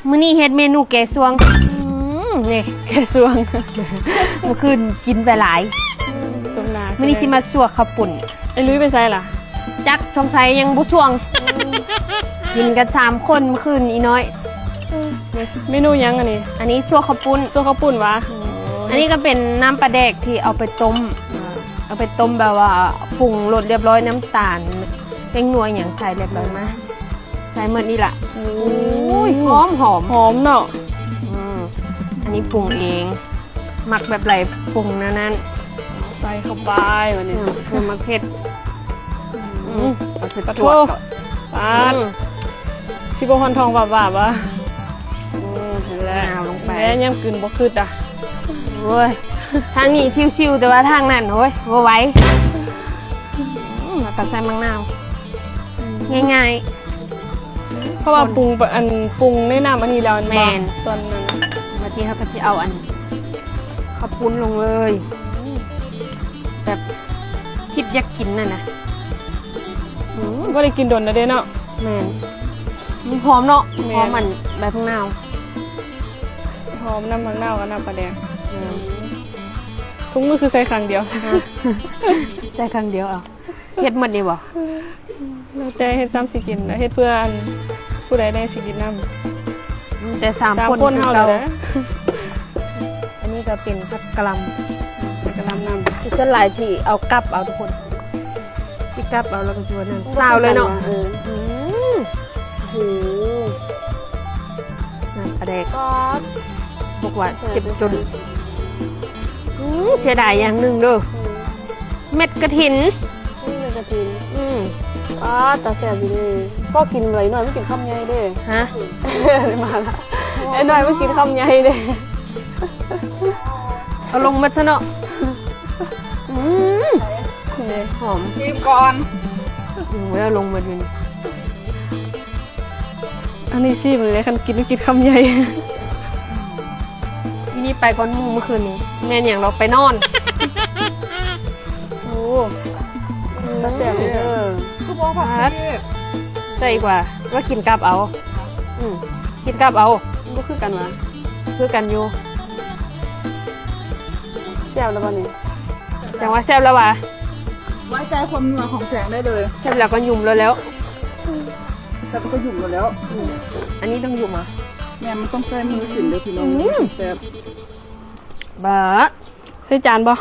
ມື້ນີ້ເຮັດເມນູແກງຊວງ. ອືມ ນີ້ ແກງຊວງ ມື້ຄືນກິນໄປຫຼາຍ. ສົມໜ້າ ມື້ນີ້ຊິມາຊວກເຂົ້າປຸ້ນ. ໄອ້ລຸຍໄປໃສລະ? ຈັກ ສົງໄສຍັງບໍ່ຊ່ວງ. ກິນກັນສາມຄົນມື້ຄືນ ອີນ້ອຍ. ເມນູຫຍັງອັນນີ້? ອັນນີ້ຊວກເຂົ້າປຸ້ນ. ຊວກເຂົ້າປຸ້ນຫວາ? ໂອ້ ອັນນີ້ກໍເປັນນ້ຳປາແດກທີ່ເອົາໄປຕົ້ມ. ອ່າ ເອົາໄປຕົ້ມແບບວ່າປຸງລົດລຽບຮ້ອຍ ນ້ຳຕານ ແປ້ງນົວ ອີ່ຫຍັງໃສ່ລຽບຮ້ອຍມາ. ໃສ່ໝົດນີ້ລະ. ໂອ້ຍ ຫອມ ຫອມ ຫອມເນາະ. ອືມ ອັນນີ້ປຸງເອງ ມັກແບບໃດປຸງແນວນັ້ນ. ໃສ່ເຂົ້າໄປບາດນີ້ ເພີ່ມໝາກເຜັດ. ອືມ ປາດ ປາດ ປາດ ຊິບໍ່ຮ້ອນທ້ອງວາບໆຫວາ? ອືມ ຫັ້ນແຫຼະ ເອົາລົງໄປ ແມ່ນຍາມກືນບໍ່ຄຶດອ່ະ. ໂອ້ຍ ທາງນີ້ຊິວໆ ແຕ່ວ່າທາງນັ້ນ ໂອ້ຍ ບໍ່ໄຫວ. ອືມ ແລ້ວກໍໃສ່ໝາກນາວ. ອືມ ງ່າຍໆ ເພາະວ່າປຸງ ອັນ ປຸງໃນນ້ຳອັນນີ້ແລ້ວແມ່ນບໍ່? ແມ່ນ ຕອນນັ້ນ ບາດນີ້ເຮົາກໍຊິເອົາອັນເຂົ້າປຸ້ນລົງເລີຍ. ອືມ ແບບຄິດຢາກກິນນັ້ນນະ. ອືມ ບໍ່ໄດ້ກິນດົນແລ້ວເດ້ເນາະ. ແມ່ນ ມັນຫອມເນາະ. ແມ່ນ ຫອມອັນໃບຜັກນາວ ຫອມນ້ຳຜັກນາວກັບນ້ຳປາແດກ. ແມ່ນ ທຸງມື້ຄືໃສ່ຄັ້ງດຽວ ໃສ່ຄັ້ງດຽວ. ເອົາ ເຮັດໝົດນີ້ບໍ່? ແລ້ວແຕ່ເຮັດຊ້ຳຊິກິນ ເຮັດເພື່ອອັນຜູ້ໃດແດ່ຊິກິນນຳ. ອືມ ແຕ່ສາມ ສາມຄົນ ຄົນເຮົາ ຄືເກົ່າ ແຫຼະ. ອັນນີ້ກໍເປັນຜັກກະຫຼ່ຳ ຜັກກະຫຼ່ຳນຳ. ສ່ວນຫຼາຍຊິເອົາກັບເອົາທຸກຄົນ ຊິກັບເອົາ ແລ້ວກໍຊວນນັ້ນ ຊາວເລີຍເນາະ. ເອີ ອືມ ໂອ້ໂຫ ນ້ຳປາແດກ ບອກວ່າເຈັບຈົນ. ອືມ ເສຍດາຍຢ່າງໜຶ່ງເດີ ອືມ ເມັດກະຖິນ. ນີ້ເມັດກະຖິນ. ອືມ ປ້າ ຕາແຊບຢູ່ເດ້. ພໍກິນໄດ້ໜ້ອຍ ມັນກິນຄຳໃຫຍ່ເດ້. ຮະ? ມາລະ ໄອ້ນ້ອຍມັນກິນຄຳໃຫຍ່ເດ້. ເອົາລົງໝົດຊະເນາະ. ອືມ ຫອມ ຊີມກ່ອນ. ອືມ ເອົາລົງໝົດຢູ່ນີ້. ອັນນີ້ຊີມເລີຍ ຄັນກິນ ກິນຄຳໃຫຍ່. ອີນີ້ໄປກ່ອນໝູ່ມື້ຄືນນີ້ ແມ່ນຫຍັງດອກ ໄປນອນ. ໂອ້ ຕາແຊບເດີ. ຄືບໍ່ຜັກຊີ ໃສ່ອີກວ່າ ວ່າກິນກັບເອົາ. ອືມ ກິນກັບເອົາ. ມັນບໍ່ຄືກັນຫວາ? ຄືກັນຢູ່. ແຊບແລ້ວບໍ່ນີ້? ຈັ່ງວ່າແຊບແລ້ວຫວາ? ໄວ້ໃຈຄວາມນົວຂອງແສງໄດ້ເລີຍ. ແຊບແລ້ວກໍຫຍຸ່ມໂລດແລ້ວ. ແຊບແລ້ວກໍຫຍຸ່ມໂລດແລ້ວ. ອືມ ອັນນີ້ຕ້ອງຫຍຸ່ມຫວາ? ແມ່ນ ມັນຕ້ອງໃຊ້ມືກິນເດີພີ່ນ້ອງ. ອືມ ແຊບ. ບາດ ໃສ່ຈານບໍ່?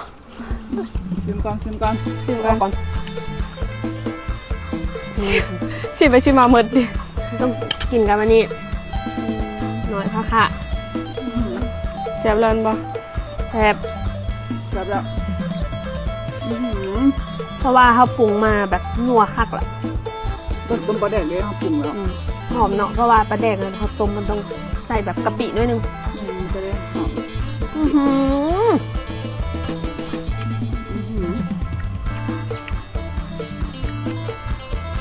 ຊີມກ່ອນ ຊີມກ່ອນ ຊີມກ່ອນ ຊີມໄປຊີມມາໝົດຕິ. ຕ້ອງກິນກັບອັນນີ້. ໜ້ອຍພາຄະ. ອືມ ແຊບແລ້ວແມ່ນບໍ່? ແຊບ ແຊບແລ້ວ. ອືຫື ເພາະວ່າເຮົາປຸງມາແບບນົວຄັກລະ. ຕົ້ມປາແດກເດ້ ເຮົາປຸງແລ້ວ. ອືມ ຫອມເນາະ ເພາະວ່າປາແດກເຮົາຕົ້ມ ມັນຕ້ອງໃສ່ແບບກະປິໜ້ອຍໜຶ່ງ. ອືມ ມັນຈະໄດ້ຫອມ. ອືຫື ອືຫື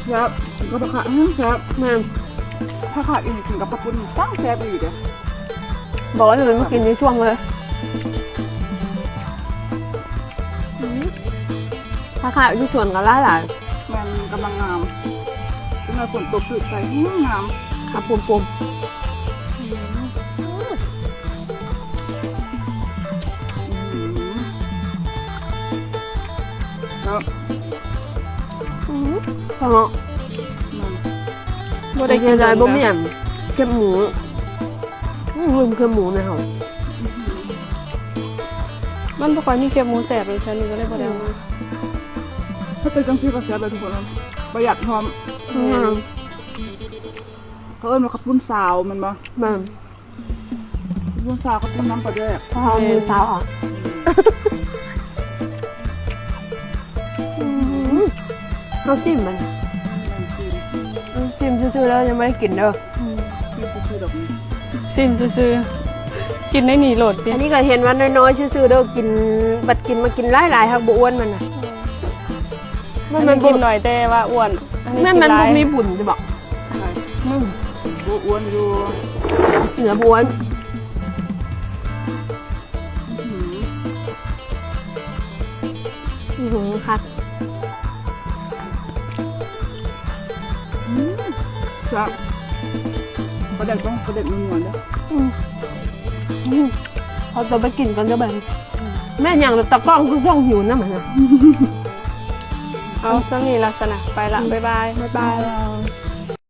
ແຊບ ກິນກັບຜັກຄາດ ອືມ ແຊບ. ແມ່ນ ຜັກຄາດອີ່ນີ້ກິນກັບເຂົ້າປຸ້ນຕັ້ງແຊບອີ່ຫຼີເດ້. ບອກວ່າຊິມາກິນຢູ່ຊ່ວງເລີຍ. ອືມ ຜັກຄາດຢູ່ສວນກໍຫຼາຍໆ. ແມ່ນ ກຳລັງງາມ. ຈັກໜ້ອຍຝົນຕົກຖືກໃສ່ ງາມ ຄັກປົມໆ. ອືມ ອືມ ແຊບ ອືມ ເນາະ. ແມ່ນ ບໍ່ໄດ້ກິນ ເສຍດາຍບໍ່ມີອັນແຄບໝູ. ອືມ ລືມແຄບໝູແມ່ເຮົາ. ມັນບໍ່ຄ່ອຍມີແຄບໝູແຊບເລີຍ ແຖວນີ້ກໍເລີຍບໍ່ໄດ້ເອົາມາ. ອືມ ຖ້າເປັນຈັ່ງຊີ້ກໍແຊບເລີຍທຸກຄົນ ປະຢັດພ້ອມ. ອືມ ແມ່ນ ເຂົາເອີ້ນວ່າເຂົ້າປຸ້ນຊາວແມ່ນບໍ່? ແມ່ນ ເລື່ອງຊາວກັບຕົ້ມນ້ຳປາແດກ ເຮົາມືຊາວອ່ະ. ອືມ ເຮົາຊິມມັນ ຊິມຊື່ໆ ແລ້ວຍັງບໍ່ໄດ້ກິນເດີ. ອືມ ຊິມຊື່ໆ ດອກ ຊິມຊື່ໆ ກິນໄດ້ໜີໂລດຕິ. ອັນນີ້ກໍເຫັນວ່ານ້ອຍໆ ຊື່ໆ ເດີ ກິນ ບັດກິນມາກິນຫຼາຍໆ ຫາກບໍ່ອ້ວນມັນນະ. ອືມ ມັນ ມັນບໍ່ ກິນໜ້ອຍແຕ່ວ່າອ້ວນ ອັນນີ້ ແມ່ນ ກິນຫຼາຍ ມັນບໍ່ມີບຸນຕິບອກ. ອືມ ບໍ່ອ້ວນຢູ່ ເໜືອບໍ່ອ້ວນ. ອືຫື ອືຫື ຄັກ. ອືມ ແຊບ. ປາແດກຕ້ອງປາແດກນົວໆເດີ. ອືມ ອືມ ຂໍຕົວໄປກິນກ່ອນເດີບັດນີ້. ແມ່ນຫຍັງລະ ຕາກ້ອງຄືຊ່ອງຫິວນຳຫັ້ນນະ. ເອົາສ່ຳນີ້ລະຊັ້ນນະ ໄປລະ ບາຍບາຍ ບາຍບາຍ.